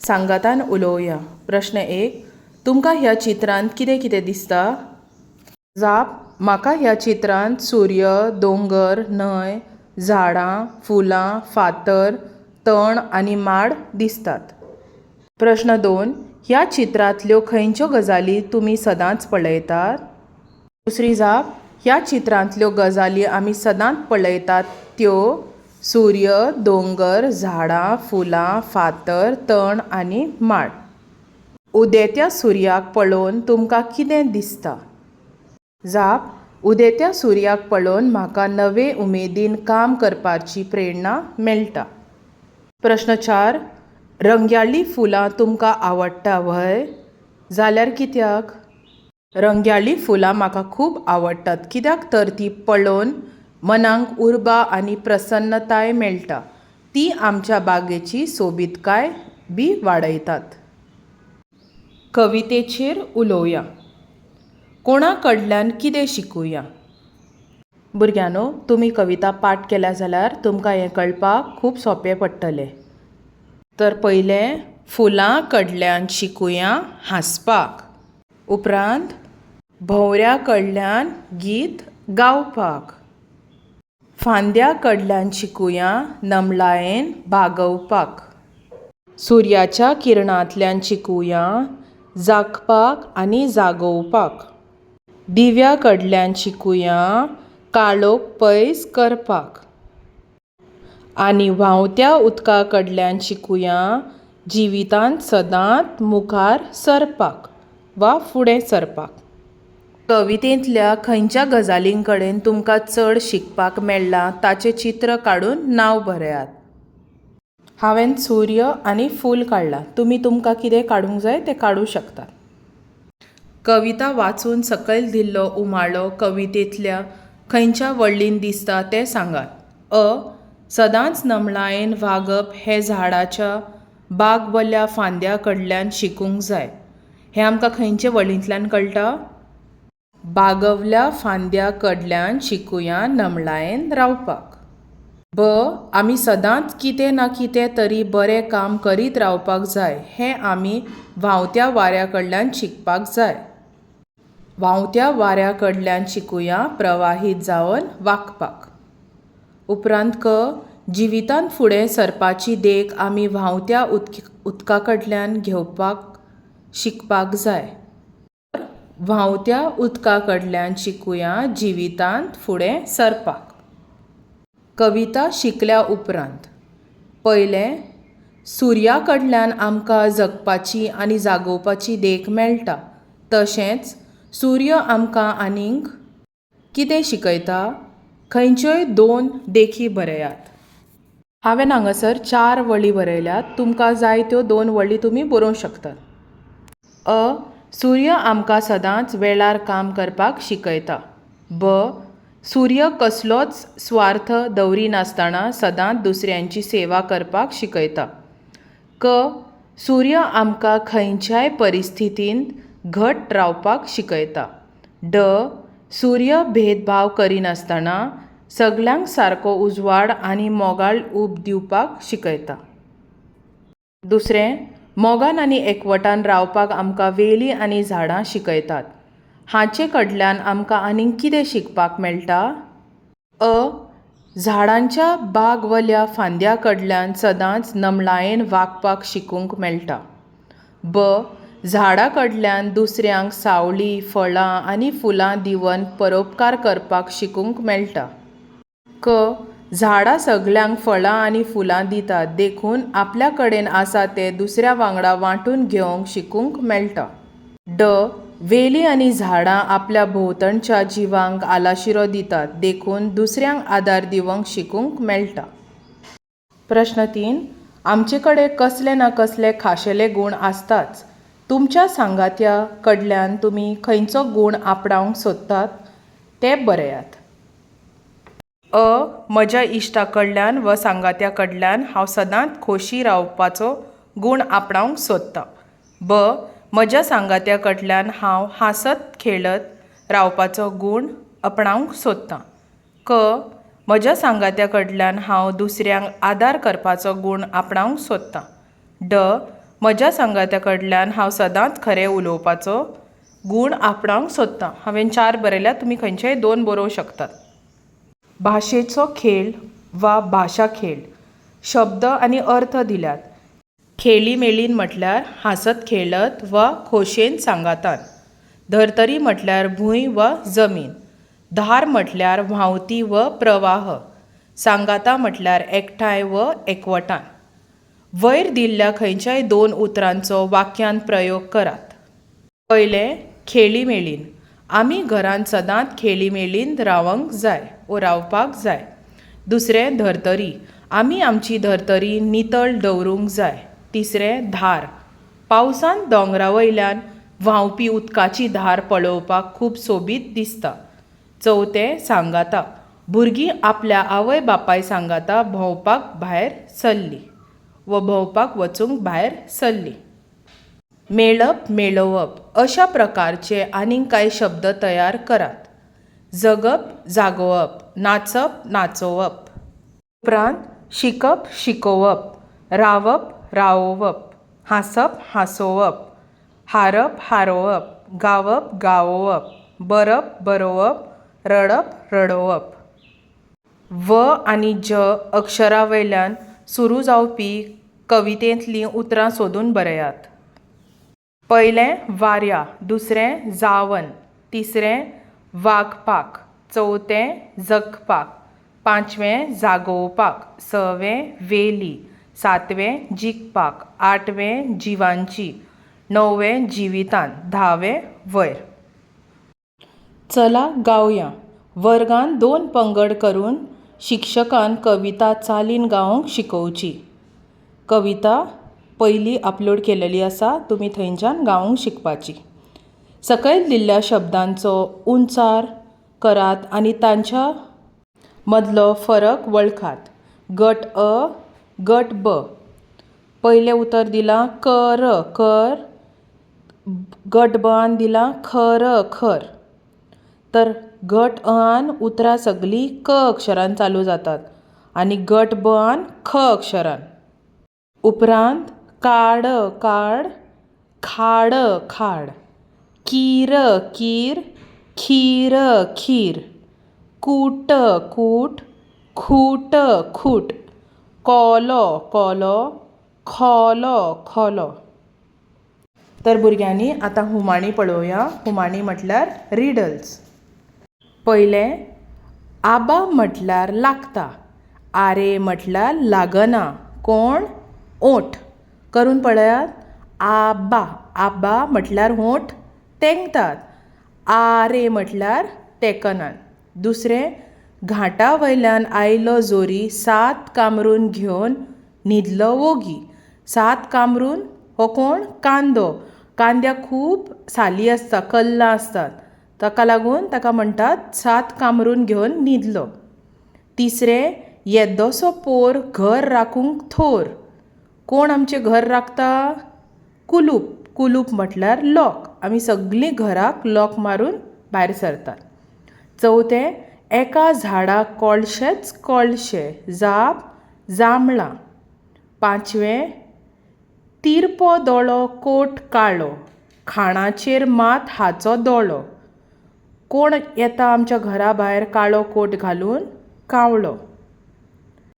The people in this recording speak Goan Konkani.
सांगातान उलोवया. प्रश्न एक, तुमकां ह्या चित्रांत कितें कितें दिसता? जाप, म्हाका ह्या चित्रांत सूर्य, दोंगर, न्हंय, झाडां, फुलां, फातर, तण आनी माड दिसतात. प्रश्न दोन, ह्या चित्रांतल्यो खंयच्यो गजाली तुमी सदांच पळयतात? दुसरी जाप, ह्या चित्रांतल्यो गजाली आमी सदांच पळयतात त्यो सूर्य, दोंगर, झाडां, फुलां, फातर, तण आनी माड. उदेत्या सुर्याक पळोवन तुमकां कितें दिसता? जाप, उदेत्या सुर्याक पळोवन म्हाका नवे उमेदीन काम करपाची प्रेरणा मेळटा. प्रश्न चार, रंगयाळीं फुलां तुमकां आवडटा व्हय? जाल्यार कित्याक? रंगयाळीं फुलां म्हाका खूब आवडटात कित्याक तर तीं पळोवन मनाक उर्बा आनी प्रसन्नताय मेळटा. तीं आमच्या बागेची सोबीतकाय बी वाडयतात. कवितेचेर उलोवया. कोणा कडल्यान कितें शिकुया? भुरग्यांनो, तुमी कविता पाठ केल्या जाल्यार तुमकां हें कळपाक खूब सोंपें पडटलें. तर पयलें, फुलां कडल्यान शिकुया हांसपाक. उपरांत भोंवऱ्या कडल्यान गीत गावपाक. फांद्या कडल्यान शिकुया नमळायेन बागोवपाक. सुर्याच्या किरणांतल्यान शिकुया जागपाक आनी जागोवपाक. दिव्या कडल्यान शिकुया काळोख पयस करपाक. आनी व्हांवत्या उदका कडल्यान शिकुया जिवितांत सदांच मुखार सरपाक वा फुडें सरपाक. कवितेंतल्या खंयच्या गजालीं कडेन तुमकां चड शिकपाक मेळ्ळां ताचें चित्र काडून नांव बरयात. हांवें सूर्य आनी फूल काडलां. तुमी तुमकां कितें काडूंक जाय तें काडूंक शकतात. कविता वाचून सकयल दिल्लो उमाळो कवितेंतल्या खंयच्या वळींत दिसता तें सांगात. अ, सदांच नमळायेन वागप हें झाडाच्या बागवल्या फांद्या कडल्यान शिकूंक जाय. हें आमकां खंयचे वळींतल्यान कळटा? बागवल्या फांद्या कडल्यान शिकुया नमळायेन रावपाक. ब, आमी सदांच कितें ना कितें तरी बरें काम करीत रावपाक जाय हें आमी व्हांवत्या वाऱ्या कडल्यान शिकपाक जाय. व्हांवत्या वाऱ्या कडल्यान शिकुया प्रवाहीत जावन वागपाक. उपरांत क, जिवितांत फुडें सरपाची देख आमी व्हांवत्या उदका कडल्यान घेवपाक शिकपाक जाय. व्हांवत्या उदका कडल्यान शिकुया जिवितांत फुडें सरपाक. कविता शिकल्या उपरांत पयलें, सुर्या कडल्यान आमकां जगपाची आनी जागोवपाची देख मेळटा. तशेंच सूर्य आमकां आनीक कितें शिकयता? खंयच्योय दोन देखी बरयात. हांवें हांगासर चार वळी बरयल्यात. तुमकां जाय त्यो दोन वळी तुमी बरोवंक शकतात. अ, सूर्य आमकां सदांच वेळार काम करपाक शिकयता. ब, सूर्य कसलोच स्वार्थ दवरिनासतना सदांच दुसऱ्यांची सेवा करपाक शिकयता. क, सूर्य आमकां खंयच्याय परिस्थितींत घट रावपाक शिकयता. ड, सूर्य भेदभाव करिनासतना सगल्यांक सारको उजवाड आनी मोगाळ ऊब दिवपाक शिकयता. दुसरें, मोगान आनी एकवटान रावपाक आमकां वेली आनी झाडां शिकयतात. हाचे कडल्यान आमकां आनीक कितें शिकपाक मेळटा? अ, झाडांच्या बागवल्या फांद्या कडल्यान सदांच नमळायेन वागपाक शिकूंक मेळटा. ब, झाडां कडल्यान दुसऱ्यांक सावळी, फळां आनी फुलां दिवन परोपकार करपाक शिकूंक मेळटा. क, झाडां सगल्यांक फळां आनी फुलां दितात देखून आपल्या कडेन आसा तें दुसऱ्या वांगडा वांटून घेवंक शिकूंक मेळटा. ड, वेली आनी झाडां आपल्या भोंवतणच्या जिवांक आलाशिरो दितात देखून दुसऱ्यांक आदार दिवंक शिकूंक मेळटा. प्रश्न तीन, आमचे कडेन कसले ना कसले खाशेले गूण आसताच. तुमच्या सांगात्या कडल्यान तुमी खंयचो गूण आपणावंक सोदतात ते बरयात. अ, म्हज्या इश्टा कडल्यान वा सांगात्या कडल्यान हांव सदांच खोशी रावपाचो गूण आपणावंक सोदतां. ब, म्हज्या सांगात्या कडल्यान हांव हांसत खेळत रावपाचो गूण आपणावंक सोदतां. क, म्हज्या सांगात्या कडल्यान हांव दुसऱ्यांक आदार करपाचो गूण आपणावंक सोदतां. ड, म्हज्या सांगात्या कडल्यान हांव सदांच खरें उलोवपाचो गूण आपणावंक सोदतां. हांवें चार बरयल्यात, तुमी खंयचेय दोन बरोवंक शकतात. भाशेचो खेळ वा भाशा खेळ. शब्द आनी अर्थ दिल्यात. खेळीमेळीन म्हटल्यार हांसत खेळत वा खोशयेन सांगातान. धर्तरी म्हटल्यार भूंय वा जमीन. धार म्हटल्यार व्हांवती वा प्रवाह. सांगाता म्हटल्यार एकठांय वा एकवटान. वयर दिल्ल्या खंयच्याय दोन उतरांचो वाक्यांत प्रयोग करात. पयलें, खेळीमेळीन. आमी घरांत सदांच खेळीमेळीन रावंक जाय वो रावपाक जाय. दुसरें, धर्तरी. आमी आमची धर्तरी नितळ दवरूंक जाय. तिसरें, धार. पावसांत दोंगरा वयल्यान व्हांवपी उदकाची धार पळोवपाक खूब सोबीत दिसता. चवथें, सांगाता. भुरगीं आपल्या आवय बापाय सांगाता भोंवपाक भायर सरलीं वा भोंवपाक वचूंक भायर सरलीं. मेळप, मेळोवप अशा प्रकारचे आनीक कांय शब्द तयार करात. जगप, जागोवप, नाचप, नाचोवप. उपरांत शिकप, शिकोवप, रावप, रावोवप, हांसप, हांसोवप, हारप, हारोवप, गावप, गावोवप, बरप, बरोवप, रडप, रडोवप. व आनी ज अक्षरां वयल्यान सुरू जावपी कवितेंतलीं उतरां सोदून बरयात. पयलें, वाऱ्या, दुसरें, जावन, तिसरें, वागपाक, चवथें, जगपाक, पांचवें, जागोवपाक, सवें, वेली, सातवें, जिखपाक, आठवें, जिवांची, णववें, जिवितांत, धावें, वयर. चला गावया. वर्गांत दोन पंगड करून शिक्षकान कविता चालीन गावंक शिकोवची. कविता पयली अपलोड केलेली आसा, तुमी थंयच्यान गावंक शिकपाची. सकयल दिल्ल्या शब्दांचो उच्चार करात आनी तांच्या मदलो फरक वळखात. गट अ, गट ब. पयलें उतर दिलां कर, कर. गट ब आन दिलां खर, खर. तर गट अ आन उतरां सगलीं क अक्षरान चालू जातात आनी गट ब आन ख अक्षरान. उपरांत काड, काड, खाड, खाड, कीर, कीर, खीर, खीर, कूट, कूट, खूट, खूट, कोलो, कोलो, खोलो, खोलो. तर भुरग्यांनी आतां हुमाणी पळोवया. हुमाणी म्हटल्यार रिडल्स. पयलें, आबा म्हटल्यार लागता, आरे म्हटल्यार लागना, कोण? ओंठ. करून पळयात. आबा, आबा म्हटल्यार होंठ तेंकतात, आरे म्हटल्यार तेंकनात. दुसरें, घांटा वयल्यान आयलो जोरी, सात कामरून घेवन न्हिदलो वोगी. सात कामरून हो कोण? कांदो. कांद्याक खूब साली आसता, कल्लां आसतात, ताका लागून ताका म्हणटात सात कामरून घेवन न्हिदलो. तिसरें, येदोसो पोर घर राखूंक थोर. कोण आमचें घर राखता? कुलूप. कुलूप म्हटल्यार लॉक. आमी सगलीं घराक लॉक मारून भायर सरतात. चवथें, एका झाडाक कोळशेच कोळशे. जाप, जांबळां. पांचवें, तिरपो दोळो कोट काळो, खाणाचेर मात हाचो दोळो. कोण येता आमच्या घरा भायर काळो कोट घालून? कावळो.